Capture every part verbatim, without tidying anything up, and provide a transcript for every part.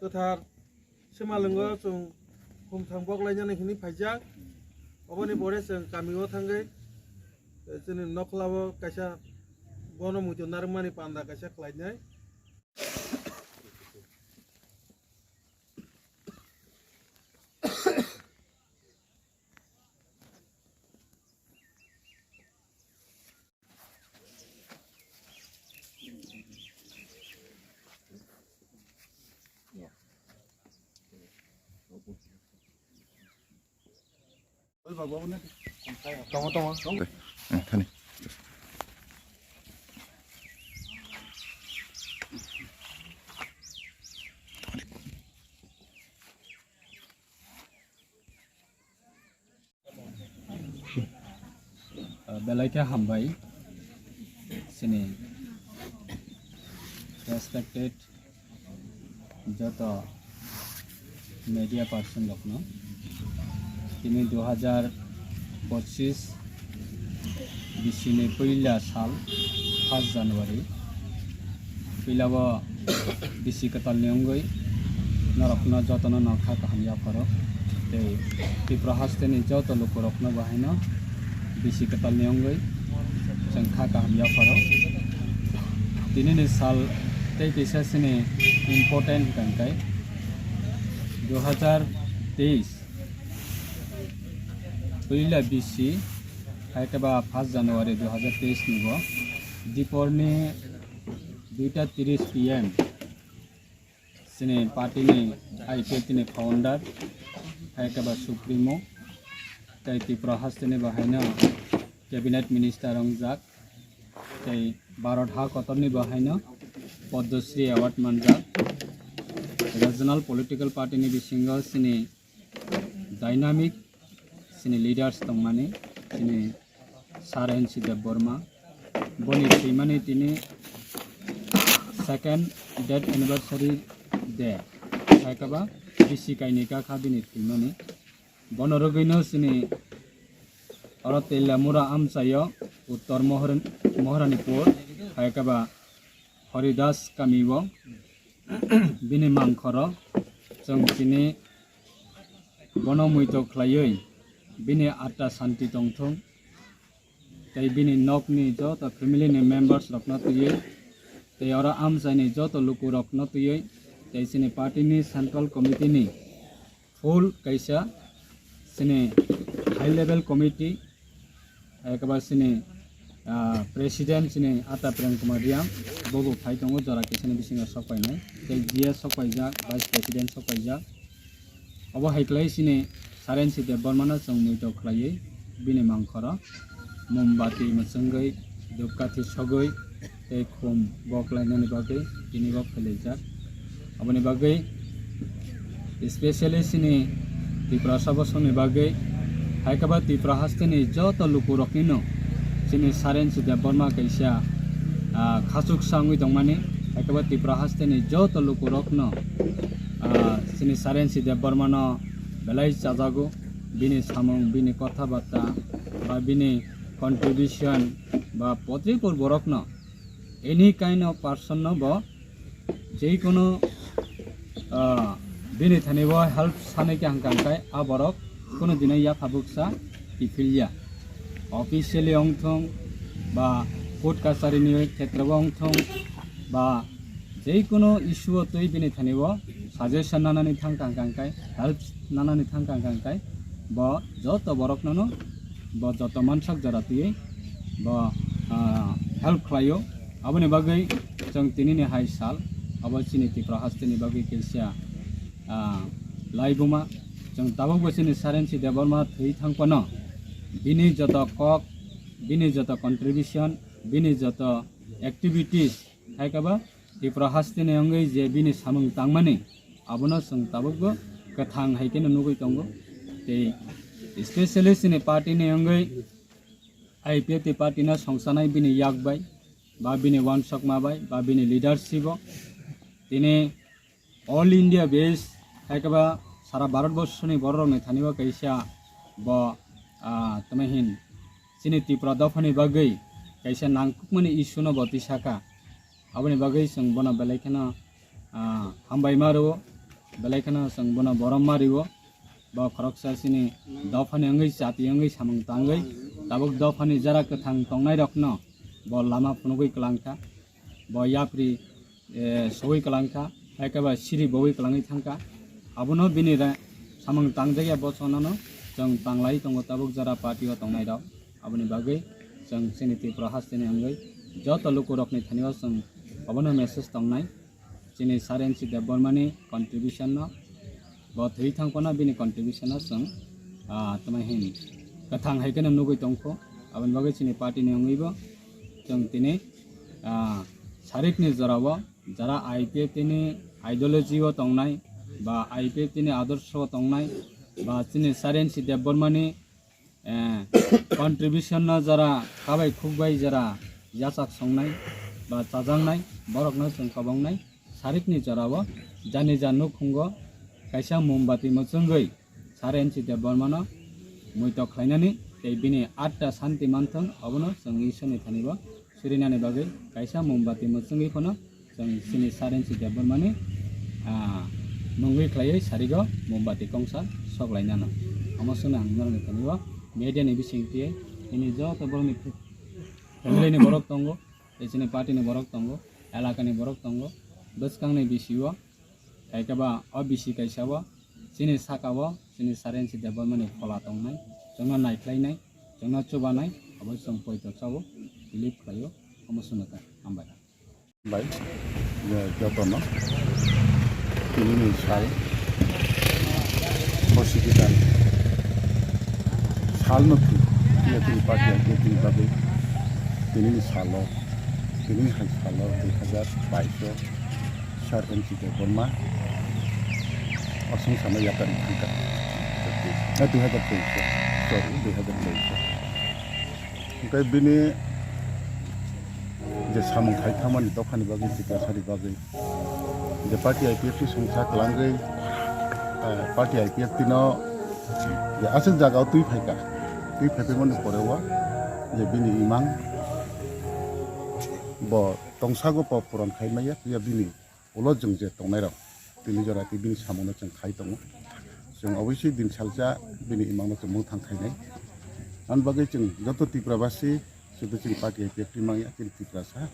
Kwthar Simalwngo chwng khumthang boklainani hwnwi phaijak. Oboni pore chwng kamio thangwi, eh, chini nokhwlao kaisa bono muitu narwkmani panda kaisa khlainai. Tongo, tongo. Thani. Belai khe hambai chini respected joto media person rokno. Tini dui hajar pochis bisini puila sal, first January. Puilao bisi kwtalni wngwi norokno jotono no kha kaham yapharo. Tei Tripura hasteni joto lukurokno bo haino bisi kwtalni wngwi chwng kha kaham yapharo. Tinini sal tei kisa sini important hwnkhe dui hajar teis puila bisi, hai khe ba first January dui hajar teis ni bo diporni duita tiris P M chini party ni I P F T ni founder, hai khe ba Supremo, tei Tripura hasteni bo haino cabinet minister wngjak, tei Bharat ha kotorni bo haino Padma Shri Award manjak. Regional political party ni bisingo chini dynamic chini leaders tongmani, chini Sir N C Debbarma, boni thwimani tini second death anniversary day, hai khe ba bisi kainwi kakha bini thwimani. Bono rwgwino chini oro Teliamura amchaio Uttor Mohor-, Moharanipur, hai khe ba Haridas kamio bini mangkhoro chwng chini bono muito khlaiwi bini atma santi tongthung, tei bini nokni joto family ni members rokno twiwi, tei oro amchaini joto lukurokno twiwi, tei chini party ni central committee ni full kaisa chini high level committee, ekaba chini, ah, president chini Ata Prem Kumar Reang, bobo phai tongo jora kisani bisingo sok painai, tei G S sok paijak, vice president sok paijak. Obo hai khlai chini Sir N C Debbarmano chwng muito khlaiwi bini mangkhoro mombati mwchwngwi, dhupkathi sogwi, tei khum boklainani bagwi tini bo phailaijak. Aboni bagwi specially chini Tiprasa bosongni bagwi, hai khe ba Tripura hasteni joto lukuroknino chini Sir N C Debbarma kaisa, ah, khachuksa wngwi tongmani, hai khe ba Tripura hasteni joto lukurokno, ah, chini Sir N C Debbarmano belai chajago, bini samung, bini kotha batta, ba bini contribution, ba potripur borokno, any kind of person no bo jekono, ah, bini thani bo help sanai khe hangkang kai a borok kono dino yapha buksa kiphilya. Officially ongthong ba court kachari ni khetre bo ongthong ba jekono issue o twi bini thani bo suggestion nanani thang kang kang kai, help nanani thang kang kang kai, bo joto borok nono bo joto mansak jora twi bo, ah, help khlaio. Aboni bagwi chwng tini ni hai sal abo chini Tripura hasteni bagwi kaisa, ah, laibuma. Chwng tabuk bo chini Sir N C Debbarma thwi thang phano bini joto kok, bini joto contribution, bini joto activities, hai khe ba Tripura hasteni wngwi je bini samung tangmani, abono chwng tabukbo kwthang hai kheno nugwi tongo. Tei specially chini party ni wngwi I P F T party no songsanai bini yak bai, ba bini wansokma bai, ba bini leadership o tini all India base, hai khe ba sara Bharat borsoni borok rokni thani bo kaisa bo, ah, tamo hin chini Tripura dophani bagwi kaisa nangkukmani issue no bo twi saka. Aboni bagwi chwng bono belai kheno, ah, hambai ma rwo. Belai kheno chwng bono borom ma rio. Bo khoroksa chini dophani wngwi, chati wngwi, samung tangwi, tabuk dophani jora kwthang tongnairokno bo lama phunugwi kwlangkha, bo yapri, eh, sogwi kwlangkha, hai khe ba siri bogwi kwlangwi thangkha. Abono bini re-, samung tangjakya bo chonano chwng tanglai tongo tabuk jora party o tongnairok. Aboni bagwi chwng chini Tripura hasteni wngwi joto lukurokni thani o chwng obono message tongnai. Chini Sir N C Debbarmani contribution no, bo thwi thang phano bini contribution no chwng, ah, tamo hin kwthang hai kheno nugwi tongkho. Aboni bagwi chini party ni wngwi bo chwng tini, ah, sarikni jorao jara I P F T ni ideology o tongnai ba I P F T ni adorsho o tongnai ba chini Sir N C Debbarmani eh, contribution no jora kabai khukbai jora yachak songnai ba chajaknai borokno chwng kwbangni sarikni jorao jani ja nukhungo kaisa mombati mwchwngwi Sir N C Debbarmano muitok khlainani tei bini atta santi manthwng, abono chwng Ishwarni thani bo sirinani bagwi kaisa mombati mwchwngwi phano chwng chini Sir N C Debbarmani, ah, mungwi khlaiwi sarigo mombati kongsa sok lainano. Omo swngno ang norokni thani o media ni bising twi nini joto borokni family ni borok tongo, tei chini party ni borok tongo, elaka ni borok tongo, bwskang ni bisio, hai khe ba o bisi kaisa o chini saka o chini Sir N C Debbarmani phola tongnai, chwngno naikhlainai, chwngno chubanai, abo chwng poito chao, believe khlaio, omo swngno ta, hambai. Bai, je jotono tinini sal, hospital salno thwi, tini party age tini bagwi tinini salo, tinini hai salo dui hazar baiso Sir N C Debbarma osong sama yapari thangkha. Eh, dui hazar teiso, sorry, dui hazar teiso. Hingke bini je samung khai thangmani dophani bagwi, Tiprasani bagwi, je party I P F T songsa kwlangwi, eh, party I P F T no je aswk jagao twi phaikha, twi phaipaimani poreo je bini imang bo tongsago pop puron khai maya, phiya bini ulo chwng je tongnairok tini jora tei bini samungno chwng khai tongo. Chwng obviously din salsa bini imangno chwng mwthang khainai. Ani bagwi chwng joto Tripura basi, sudu chini party I P F T mangya, chini Tiprasa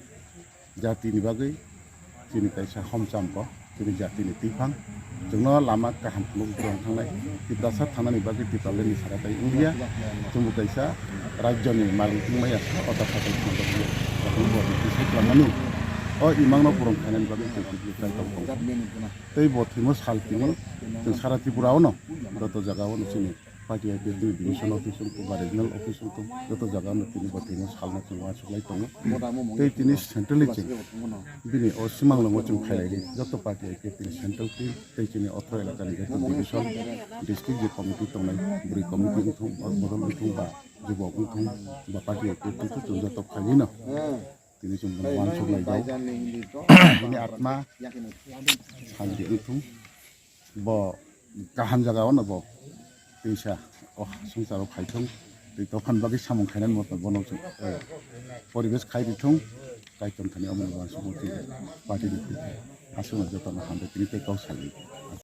jatini bagwi chini kaisa homcham bo, chini jatini twiphang. Chwngno lama kaham phunuk rwng thangnai, Tiprasa thangnani bagwi Tipralandni sara tai wngya. Chwngbo kaisa rajyoni malik wngmaya, o ta sakai thangjakya. Jotono bo twi sai khlaimani, o imangno phurum khainani bagwi chwng twi sai tong tongo. Tei bo thwimo sal tini chwng sara Tripura o no, joto jaga o no chini party I P F T ni division office wngtong ba regional office wngtong, joto jaga no tini bo thwimo salno chwng uansuk lai tongo. Tei tini centrally chwng bini o swmang longo chwng phai lai di, joto party I P F T ni central team tei chini otro elaka ni joto division, district je committee tongnai, bwrwi committee wngthung, bodol wngthung ba jubok wngthung ba party I P F T wngthung, chwng joto phaiwi no tini chwng bono uansuk lai di. Bini atma santi wngthung. Bo kaham jaga o no bo tisa o songcharo phaithung, tei tokhan bagwi samung khainani moto bono chwng, eh, poribesh khai rithung, Kaitor thani omo ni uansukmung twi party ni aswkno jotono hambai tini tei kok salwi.